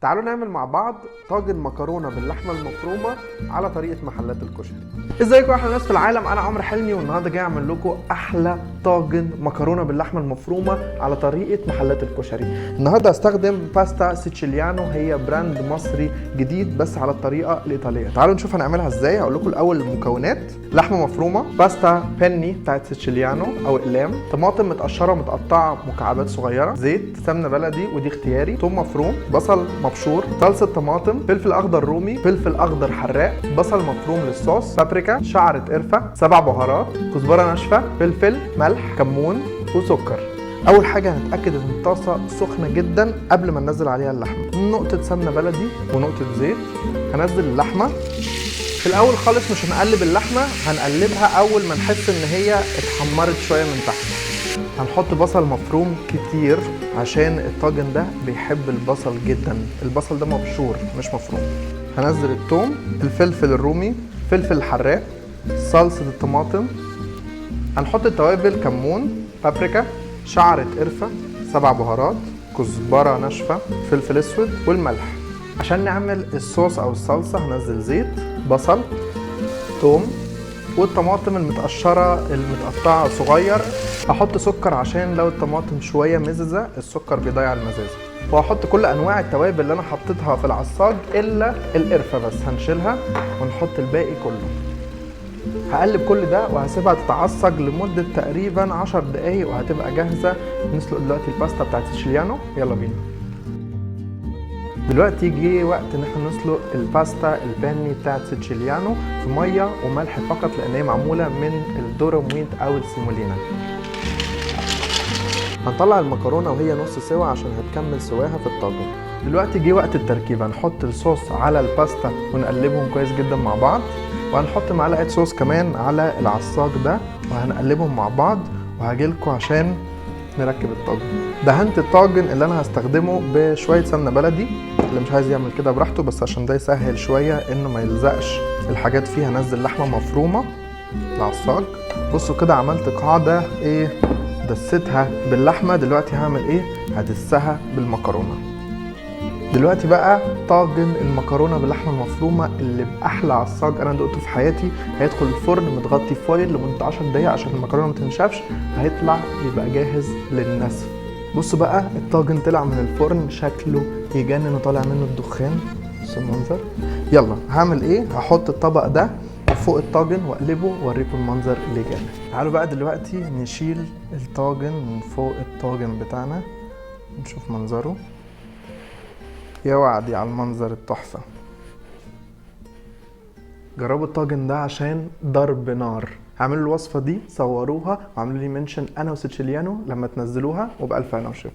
تعالوا نعمل مع بعض طاجن مكرونه باللحمه المفرومه على طريقه محلات الكشري. ازيكم يا احلى ناس في العالم، انا عمرو حلمي والنهارده جاي اعمل لكم احلى طاجن مكرونه باللحمه المفرومه على طريقه محلات الكشري. النهارده هستخدم باستا سيتشيليانو، هي brand مصري جديد بس على الطريقة الايطالية. تعالوا نشوف هنعملها ازاي. هقول لكم الاول المكونات: لحمه مفرومه، باستا بني بتاعت سيتشيليانو او اقلام، طماطم متقشره متقطعه مكعبات صغيرة، زيت، سمنه بلدي ودي اختياري، ثوم مفروم، بصل مبشور، صلصه طماطم، فلفل اخضر رومي، فلفل اخضر حراق، بصل مفروم للصوص، بابريكا، شعره قرفه، 7 بهارات، كزبره ناشفة، فلفل، ملح، كمون، وسكر. اول حاجة هنتاكد ان الطاسه سخنة جدا قبل ما ننزل عليها اللحمة. نقطة سمنه بلدي ونقطة زيت. هنزل اللحمة في الاول خالص، مش هنقلب اللحمة، هنقلبها اول ما نحس ان هي اتحمرت شوية من تحت. هنحط بصل مفروم كتير عشان الطاجن ده بيحب البصل جدا. البصل ده مبشور مش مفروم. هنزل الثوم، الفلفل الرومي، فلفل الحراق، صلصة الطماطم. هنحط التوابل: كمون، بابريكا، شعرة قرفة، 7 بهارات، كزبرة ناشفة، فلفل اسود، والملح. عشان نعمل الصوص او الصلصة هنزل زيت، بصل، توم، والطماطم المتقشرة المتقطعة صغير. هحط سكر عشان لو الطماطم شوية مززة السكر بيضيع المزازة. وهحط كل انواع التوابل اللي انا حطيتها في العصاج الا القرفة بس هنشيلها ونحط الباقي كله. هقلب كل ده وهسيبها تتعصج لمدة تقريبا 10 دقايق وهتبقى جاهزة. نسلق دلوقتي الباستا بتاعت سيتشيليانو، يلا بينا. دلوقتي جه وقت ان احنا نسلق الباستا الباني بتاعت سيتشيليانو في مية وملح فقط، لان هي معمولة من ال durum wheat او السيمولينا. هنطلع المكرونه وهي نص سوا عشان هتكمل سواها في الطاجن. دلوقتي جه وقت التركيب. هنحط الصوص على الباستا ونقلبهم كويس جدا مع بعض، وهنحط معلقه صوص كمان على العصاج ده وهنقلبهم مع بعض، وهجيلكوا عشان نركب الطاجن. دهنت الطاجن اللي انا هستخدمه بشوية سمنه بلدي، اللي مش عايز يعمل كده براحته، بس عشان ده يسهل شوية انه ما يلزقش الحاجات فيه. هنزل لحمه مفرومه العصاج. بصوا كده عملت قاعدة ايه، دستها باللحمه. دلوقتي هعمل ايه؟ هدسها بالمكرونه. دلوقتي بقى طاجن المكرونه باللحمه المفرومه اللي باحلى عصاج انا دقته في حياتي هيدخل الفرن متغطي foil لمدة 10 دقايق عشان المكرونه ما تنشفش. هيطلع يبقى جاهز للنسف. بصوا بقى الطاجن طلع من الفرن شكله يجنن وطالع منه الدخان، بصوا المنظر. يلا هعمل ايه؟ هحط الطبق ده فوق الطاجن واقلبه واوريكم المنظر اللي جامد. تعالوا بقى دلوقتي نشيل الطاجن من فوق الطاجن بتاعنا نشوف منظره. يا وعدي على المنظر التحفة. جربوا الطاجن ده عشان ضرب نار. اعملوا الوصفة دي، صوروها واعملوا لي mention انا وسيتشيليانو لما تنزلوها، وبألف هنا وشفا.